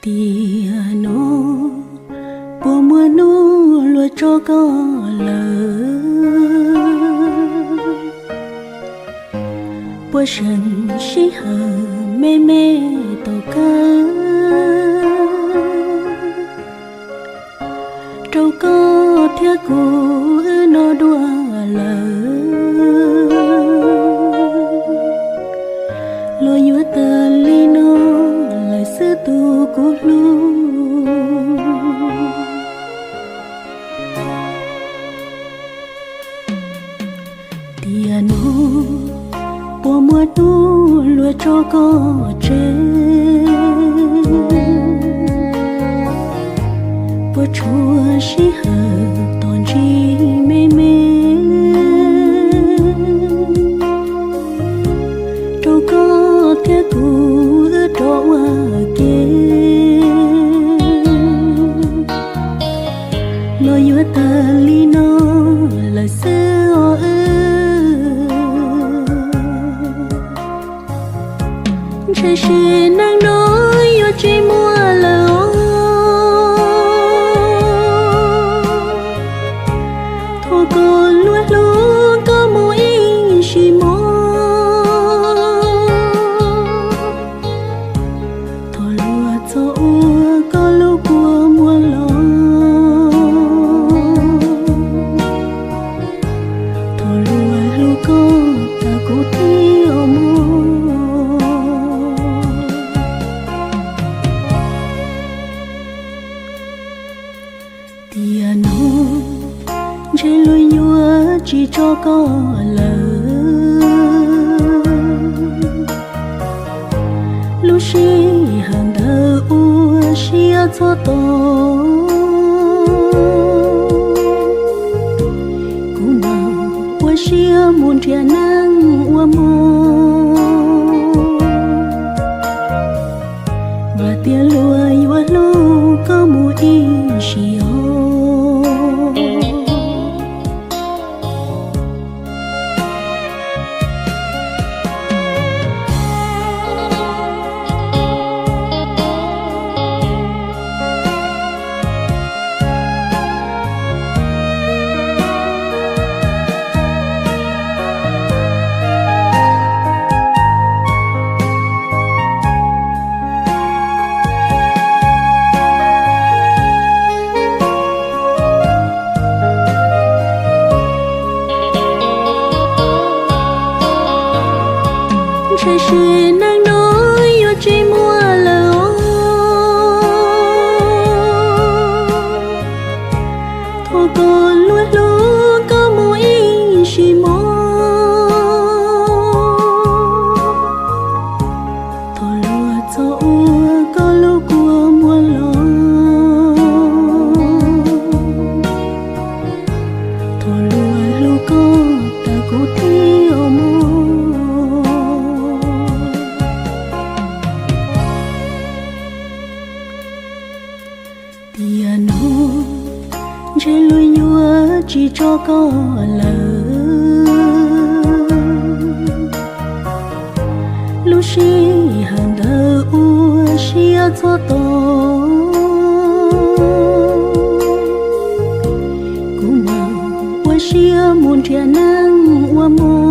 Tiam no puas muaj hnub luag tso koj lawm? Puas seem sij hawm me me tau kawg rau koj thiab kuv wb no dua lawm? Los yuav tag li no lawm xwb tus kuv hlub. Tiam no puas muaj hnub luag tso koj tseg? Puas tshuav sij hawm tos ntsib me me rau koj thiab kuv wb rov ua ke? Los yuav tag li no lawm xwb os wb. Ntshe sim neej no yuav tsis muaj lawm os. Thov koj luag hlub koj mus ib sim mos. Thov luag txhob ua koj lub kua muag los. Thov luag hlub koj tas kuv thiaj os mog. Tiam no ntshe luag yuav tsis tso koj lawm. Lub sij hawm ntawd ua siab txhua tos. Kuv mam ua siab mus nrhiav neeg ua mog. Vam tias luag yuav hlub koj mus ib sim os. Ntshe sim neej no yuav tsis muaj lawm os. Thov koj luag hlub koj mus ib sim mos. Thov luag txhob ua koj lub kua muag los. Thov luag hlub koj tas kuv thiaj os mog. Tiam no ntshe luag yuav tsis tso koj lawm. Lub sij hawm ntawd ua siab txhua tos. Kuv mam ua siab mus nrhiav neeg ua mog.